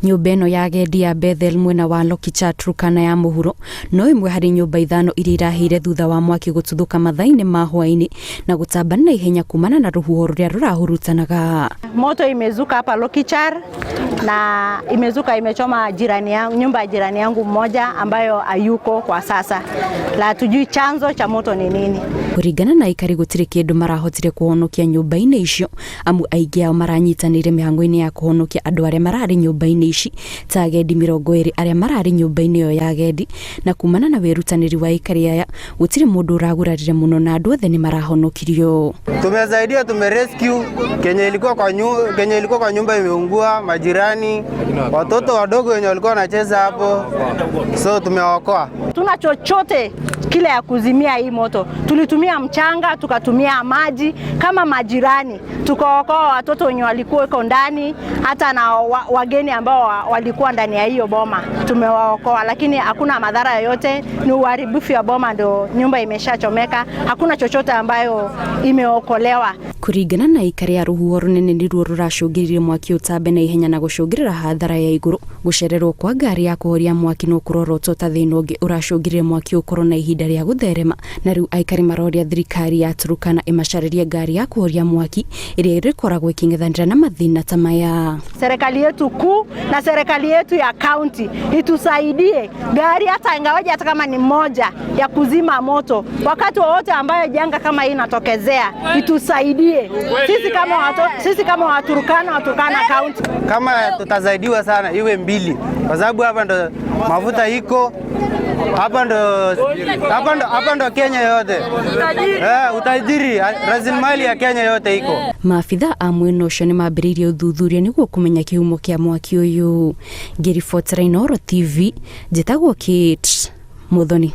Nyũmba ĩno ya agendi ya Bethel mwena wa Lokichar Turkana ya mũhuro no ĩmwe harĩ nyũmba ithano iria irahĩire thutha wa mwaki gũtuthũka mathaa-inĩ ma hwaĩ-inĩ na gũtamba na ihenya kumana na rũhuho rũrĩa rũrahurutanaga. Moto imezuka hapa Lokichar na imezuka imechoma jirani yangu, nyumba ya jirani yangu mmoja ambayo hayuko kwa sasa, la hatujui chanzo cha moto ni nini. Kũringana na aikari gũtirĩ kĩndũ marahotire kũhonokia nyũmba-inĩ icio amu aingĩ ao maranyitanĩire mĩhang'o-inĩ ya kũhonokia andũ arĩa mararĩ nyũmba-inĩ ici ta agendi 20 arĩa mararĩ nyũmba-inĩ ĩyo ya agendi na kumana na wĩrutanĩri wa aikari aya gũtirĩ mũndũ ũragurarire mũno na andũ othe nĩ marahonokirio. Tumesaidia, tumerescue kenye ilikuwa kwa nyumba imeungua, majirani, watoto wadogo wenye walikuwa wanacheza hapo, so tumewaokoa. Tuna chochote kile ya kuzimia hii moto. Tulitumia mchanga, tukatumia maji kama majirani, tukaokoa watoto wenye walikuwa iko ndani, hata na wageni ambao walikuwa ndani ya hiyo boma tumewaokoa, lakini hakuna madhara yoyote. Ni uharibifu ya boma, ndo nyumba imeshachomeka, hakuna chochote ambayo imeokolewa. Kũringana na aikari a rũhuho rũnene nĩruo rũracũngĩrĩrie mwaki ũtambe na ihenya na gũcũngĩrĩra hathara ya igũrũ. Gũcererwo kwa ngari ya kũhoria mwaki no kũrorotwo ta thĩna ũngĩ ũracũngĩrĩria mwaki ũkorwo na ihinda rĩa gũtherema, na rĩu aikari maroria thirikari ya Turkana ĩmacarĩrie ngari ya kũhoria mwaki ĩrĩa ĩrĩkoragwo ĩkĩng'ethanĩra na mathĩna ta maya. Serikali yetu kuu na serikali yetu ya kaunti itusaidie gari hata ingawaje hata kama ni moja ya kuzima moto wakati wowote ambayo janga kama hii inatokezea, itusaidie sisi kama Waturkana wa Turkana County. Kama tutasaidiwa sana iwe mbili, kwa sababu hapa ndo mafuta iko hapa ndo Kenya yote, utajiri, rasilimali ya Kenya yote iko. Maabitha a mwena ũcio nĩ mambĩrĩirie ũthuthuria nĩguo kũmenya kĩhumo kĩa mwaki ũyũ. Ngĩribotera Inooro TV, njĩtagwo Kate Muthoni.